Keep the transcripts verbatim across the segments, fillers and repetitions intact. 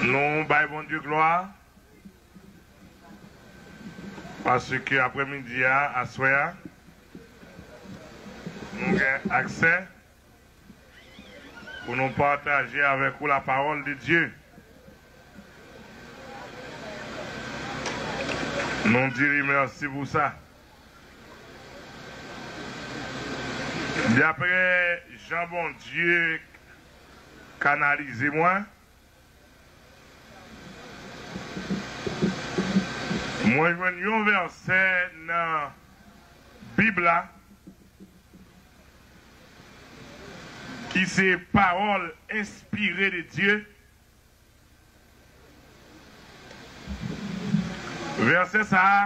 Nou bay Bondye glwa, paske aprèmidi a, aswè a, nou gen aksè pou nou pataje avèk ou la parole de Dieu. Nou di li mèsi pou sa. Daprè jan Bondye kanalize mwen, mwen jwenn yon vèsè nan Bib la ki se pawòl enspire de Dye. Vèsè sa a,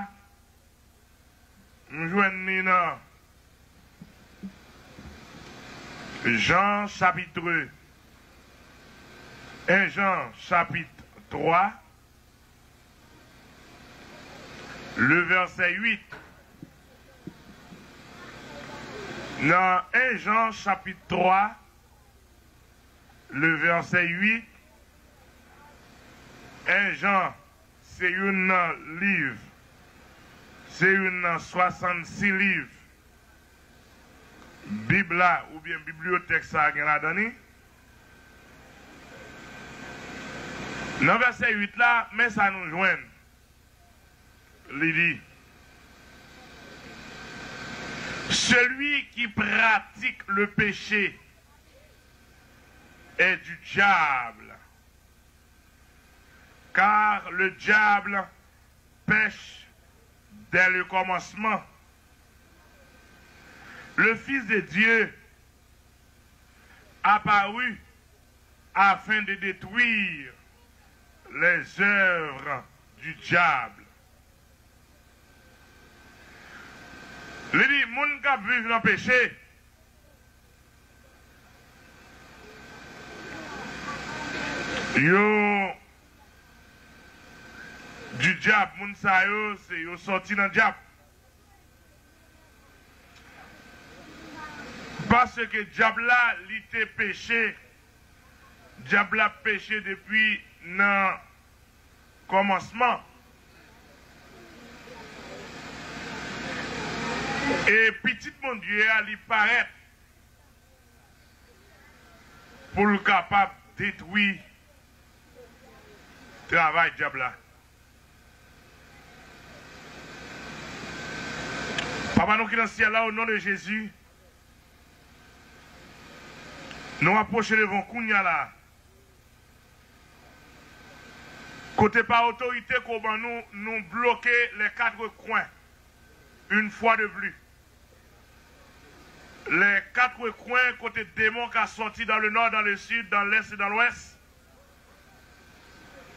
m jwenn li nan Jan chapit, en Jan chapit twa, le vèsè uit. Nan en Jan chapit twa, le vèsè uit, en Jan se youn nan liv, se youn nan swasannsis liv Bib la oubyen bibliyotèk sa a gen ladan li. Nan vèsè uit la, men sa nou jwenn. Li di, celui qui pratique le péché est du diable, car le diable pèche dès le commencement. Le Fils de Dieu apparut afin de détruire les œuvres du diable. Li di, moun k ap viv nan peche, yo du diable, moun sa yo, se yo sòti nan dyab. Paske dyab la, li te peche. Dyab la peche depi nan kòmansman. E Pitit Bondye a, li parèt pou l kapab detwi travay dyab la. Papa nou ki nan syèl la, o non de Jezi, nou apwoche devan w kounye a la. Kote pa otorite ke w ban nou, nou bloke les quatre coins, une fois de plus. Les quatre coins, kote demon ka sòti dans le nord, dans le sud, dans l'est et dans l'ouest.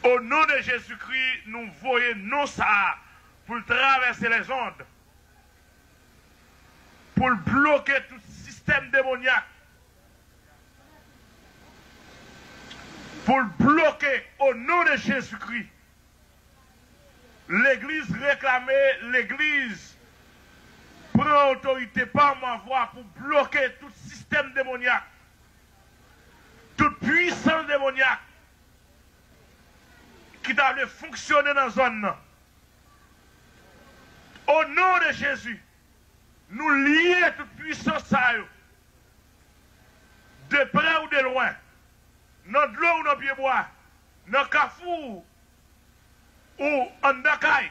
O non de Jezikri, nou voye non sa a pou l travèse lèzond, pou l bloke tout sistèm demonyak, pou l bloke o non de Jezikri. Legliz reklame, legliz pran otorite pa m avwa pou bloke tout sistèm demonyak, tout pwisans demonyak ki ta vle fonksyone nan zòn nan. O non de Jezi, nou lye tout pwisans sa yo, de prè ou de lwen, nan dlo ou nan pyebwa, nan kafou ou anndan kay.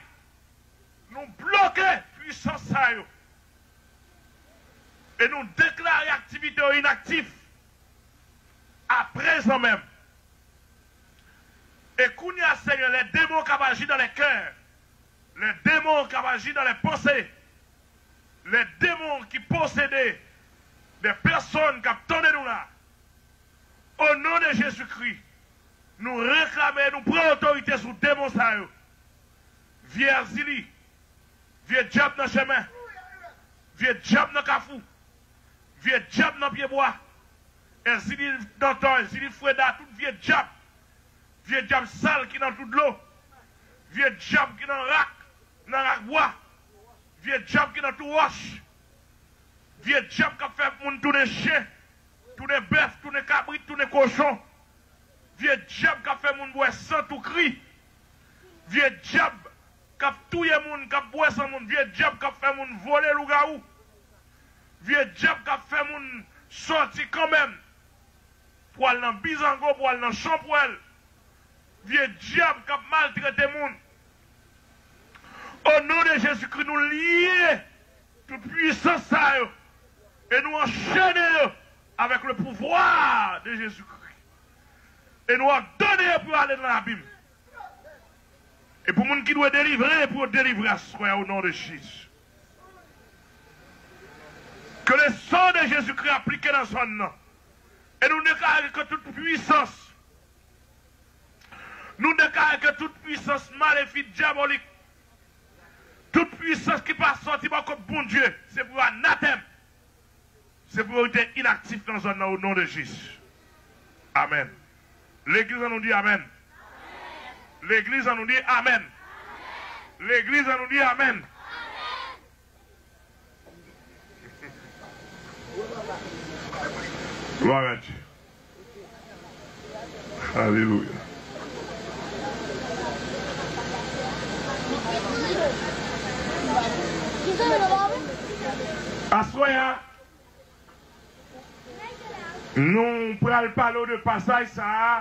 Nou bloke pwisans sa yo e nou deklare aktivite yo inaktif aprezan menm. E kounye a, Senyè, les démons k ap aji dans les cœurs, les démons k ap aji dans les pensées, les démons ki posede de pèsòn k ap tande nou la, o non de Jezikri, nou reklame, nou pran otorite sou demon sa yo. Vye Èzili, vye dyab nan chemen, vye dyab nan kafou, vye dyab nan pyebwa, Èzili Dantan, Èzili Freda, tout vye dyab, vye dyab sal ki nan tout dlo, vye dyab ki nan rak, nan rak bwa, vye dyab ki nan tou wòch, vye dyab k ap fè moun tounen chen, tounen bèf, tounen kabrit, tounen kochon, vye dyab k ap fè moun bwè san tou kri. Vye dyab k ap touye moun, k ap bwè san moun, vye dyab k ap fè moun vole lougawou, vye dyab k ap fè moun sòti kanmenm pou al nan bizango, pou al nan chanpwèl, vye dyab k ap maltrete moun. O non de Jezikri, nou lye tout pwisans sa yo e nou anchene yo avèk le pouvwa de Jezikri. E nou òdone yo pou yo ale nan labim. E pou moun ki dwe delivre, pou yo delivre aswè a, o non de Jezi. Ke le san de Jezikri aplike nan zòn nan. E nou deklare ke tout pwisans, nou deklare ke tout pwisans malefik, dyabolik, tout pwisans ki pa sòti bò kot Bondye, se pou yo anatèm. Se pou yo rete inaktif nan zòn nan, o non de Jezi. Amèn. Legliz an nou di amèn. Legliz an nou di amèn. Legliz an nou di amèn. Glwa a Dye. Alelouya. Aswè a, nou pral pale w de pasaj sa a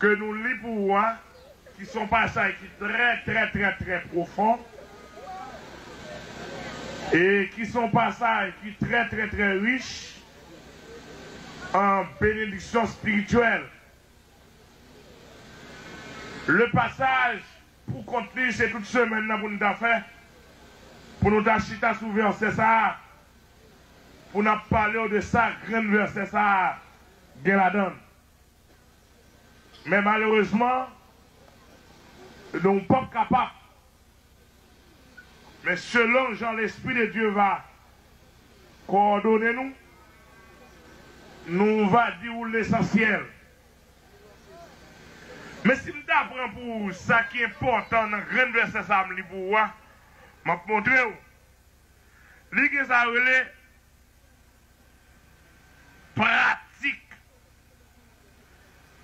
ke nou li pou ou a, ki se yon pasaj ki trè, trè, trè, trè pwofon, e ki se yon pasaj ki trè, trè, trè rich an benediksyon espirityèl. Le pasaj pou kont li, se tout semèn nan pou n ta fè, pou nou ta chita sou vèsè sa a, pou n ap pale w de sa grenn vèsè sa a gen ladan l. Men malerezman, nou p ap kapab. Men selon jan Lespri de Dye va kowòdone nou, nou va di w lesansyèl. Men si m ta pran pou ou sa ki enpòtan nan grenn vèsè sa a m li pou ou a, m ap montre w. Li gen sa yo rele pratik.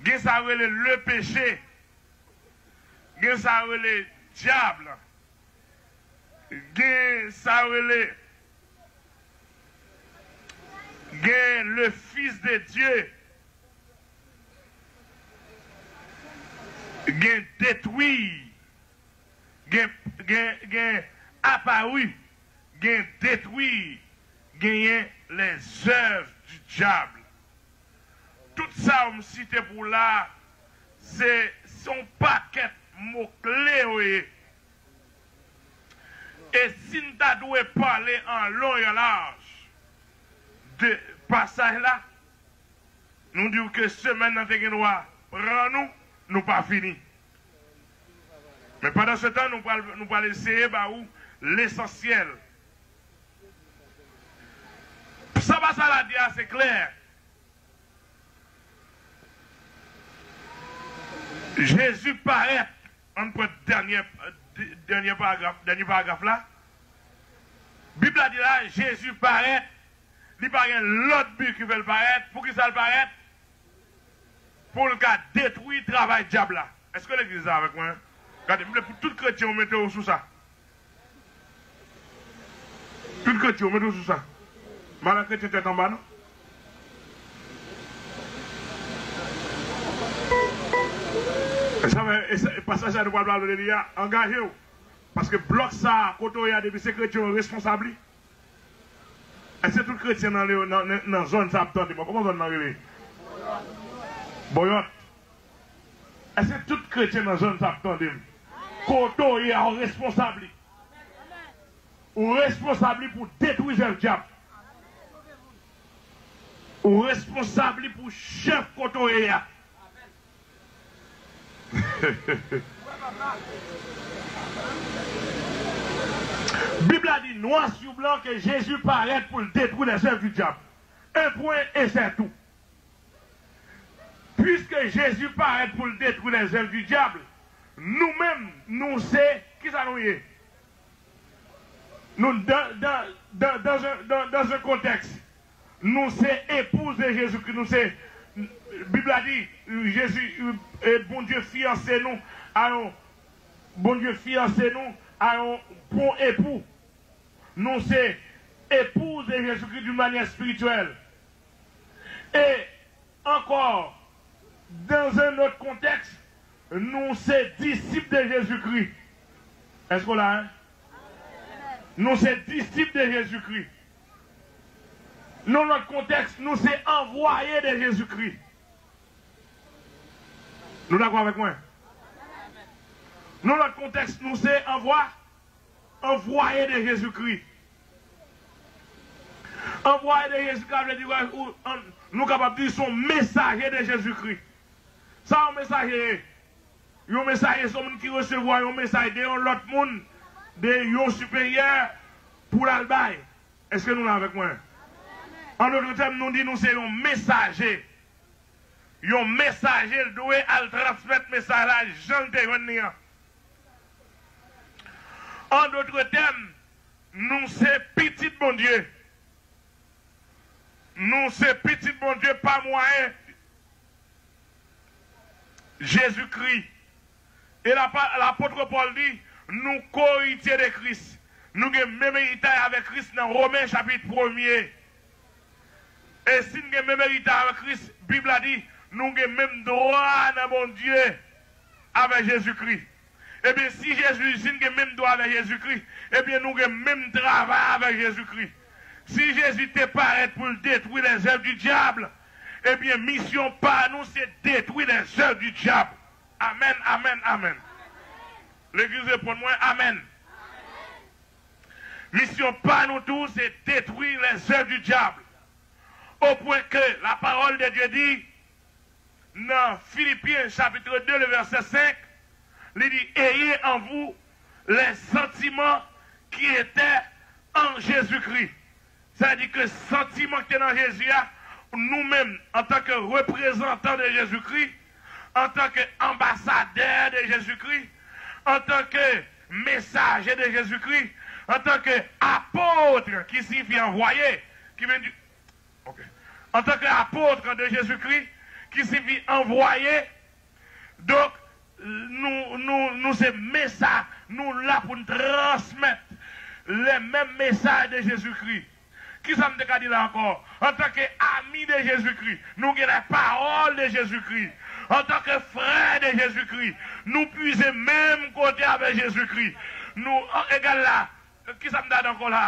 Gen sa yo rele le péché. Gen sa yo rele dyab. Gen sa yo rele, gen le Fils de Dieu. Gen detwi. Gen, gen, gen apari, gen detwi, genyen les œuvres du diable. Tout sa yo m site pou w la, se, se yon pakèt mo kle yo ye. E si n ta dwe pale an long e an laj de pasaj la, nou di w ke semèn nan te gen dwa pran nou, nou pa fini. Men pandan se tan, nou pral, nou pral eseye ba ou lesansyèl. Sa pasaj la di a, se klè. Jezi parèt, ann pran dènye, dènye paragraf, dènye paragraf la. Bib la di la, Jezi parèt, li pa gen lòt bi ki fè l parèt. Poukisa l parèt? Pou l ka detwi travay dyab la. Èske legliz la avèk mwen? Gade, m vle pou tout kretyen yo mete yo sou sa. Tout kretyen yo mete yo sou sa. M pa nan kretyen tèt anba, non. E sa fè, e sa, e pasaj sa nou pral pale de li a, angaje w. Paske blòk sa a, kote w ye a, depi se kretyen yo responsab li. Èske tout kretyen nan, nan, nan, nan zòn sa ap tande mwen? Kòman zòn nan rele? Boyòt. Èske tout kretyen nan zòn sa ap tande m? Kote w ye a, ou responsab li. Ou responsab li pou detwi zèv dyab. Ou responsab li pou chèf kote w ye a. Bib la di nwa sou blan ke Jezi parèt pou l detwi les œuvres du diable. Un point et c'est tout. Puiske Jezi parèt pou l detwi les œuvres du diable, nou menm, nou se, kisa nou ye? Nou, dans, dans, dans, dans un, dans, dans un contexte, nou se épouse de Jésus-Christ, nou se, Bib la di, Jezi, e, Bondye fiyanse nou a yon, Bondye fiyanse nou a yon bon epou. Nou se épouse de Jésus-Christ d'une manière spirituelle. Et encore, dans un autre contexte, nou se disip de Jezikri. Èske w la, en? Nou se disip de Jezikri. Nan lòt kontèks, nou se anvwaye de Jezikri. Nou dakò avèk mwen? Nan lòt kontèks, nou se anvwa, anvwaye de Jezikri. Anvwaye de Jezikri, sa vle di, ou, an, nou kapab di, se yon mesaje de Jezikri. Sa yon mesaje ye? Yon mesaje se yon moun ki resevwa yon mesaj de yon lòt moun, de yon siperyè, pou l al bay. Èske nou la avèk mwen? An dòt tèm, nou di nou se yon mesaje. Yon mesaje, l dwe al transmèt mesaj la jan l te jwenn li an. An dòt tèm, nou se pitit Bondye. Nou se pitit Bondye pa mwayen Jezikri. E lapa-, lapot Pòl di, nou ko-eritye de Kris. Nou gen menm eritay avèk Kris nan Women chapit premye. E si n gen menm eritay avèk Kris, Bib la di, nou gen menm dwa nan Bondye avèk Jezikri. Ebyen, si Jezi, si n gen menm dwa avèk Jezikri, ebyen, nou gen menm travay avèk Jezikri. Si Jezi te parèt pou l detwi lèzèv di dyab, ebyen, misyon pa nou, se detwi lèzèv di dyab. Amèn, amèn, amèn. Legliz reponn mwen, amèn. Misyon pa nou tou, se detwi lèzèv di dyab. Au point que la parole de Dieu dit, nan Filipyen chapit de, le vèsè senk, li di, ayez en vous les sentiments qui étaient en Jésus-Christ. Sa vle di ke santiman ki te nan Jezi a, nou menm, antanke reprezantan de Jezikri, antanke anbasadè de Jezikri, antanke mesaje de Jezikri, antanke apot, ki siyifi anvwaye, ki vin di, ok. Antanke apot de Jezikri, ki siyifi anvwaye, donk, nou, nou, nou se mesa-, nou la pou n transmèt le menm mesaj de Jezikri. Kisa m te ka di la ankò? Antanke ami de Jezikri, nou gen la pawòl de Jezikri. Antanke frè de Jezikri, nou pwize menm kote avèk Jezikri. Nou, an, egal la, kisa m ta di ankò la?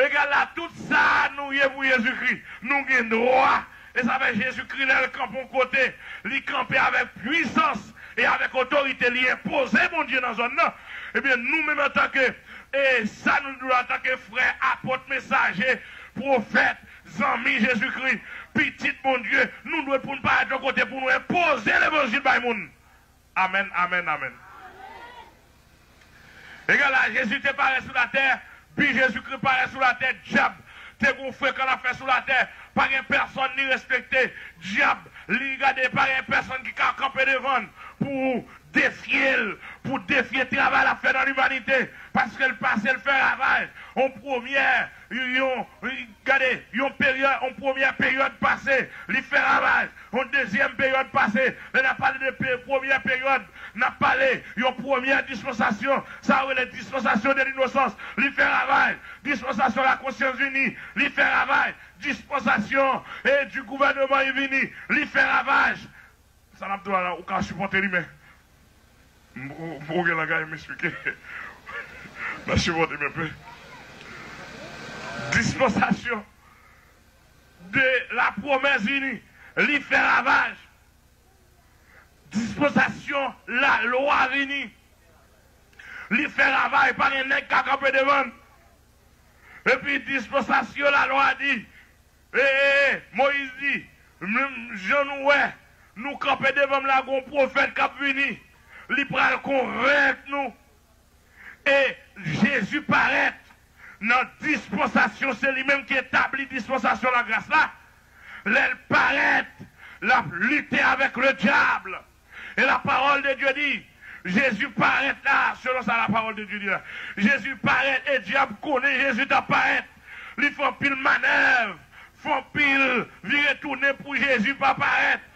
Egal la, tout sa nou ye pou Jezikri, nou gen dwa. E sa fè Jezikri, lè l kanpe yon kote, li kanpe avèk pwisans e avèk otorite, li enpoze Bondye nan zòn nan. Ebyen, nou menm antanke, e sa nou dwe antanke frè, apot, mesaje, pwofèt, zanmi Jezikri, pitit Bondye, nou dwe pou n parèt yon kote pou nou enpoze levanjil bay moun. Amèn, amèn, amèn. Egal la, Jezi te parèt sou latè, bi Jezikri parèt sou latè, dyab te gon frekan l ap fè sou latè. Pa gen pèsonn li respekte. Dyab, li gade, pa gen pèsonn ki ka kanpe devan l pou defye l, pou defye travay l ap fè nan limanite. Paske l pase, l fè ravaj. On premyè, yon, gade, yon peryòd, yon premyè peryòd pase, li fè ravaj. Yon dezyèm peryòd pase. Lè n ap pale de pe-, premyè peryòd, n ap pale yon premyè dispansasyon. Sa yo rele dispansasyon de linosans. Li fè ravaj. Dispansasyon la konsyans vini. Li fè ravaj. Dispansasyon, e, di gouvèneman, li vini. Li fè ravaj. Sa n ap di w la, ou ka sipòte li, men m, ou, ou gen langay m esplike. N a sipòte m enpe. Dispansasyon de la promès vini, li fè ravaj. Dispansasyon lalwa vini, li fè ravaj, pa gen nèg ka kanpe devan l. Epi dispansasyon lalwa di, e, e, e, Moyiz di, menm jan nou wè, nou kanpe devan m la, gon pwofèt k ap vini, li pral konvenk nou. E Jezi parèt nan dispansasyon, se li menm ki etabli dispansasyon lagras la. Lè l parèt, l ap lite avèk le dyab. E la parole de Dieu dit, Jezi parèt la, selon sa la parole de Dieu dit la. Jezi parèt e dyab konnen Jezi t ap parèt. Li fè anpil manèv, fè anpil, vire tounen pou Jezi pa parèt.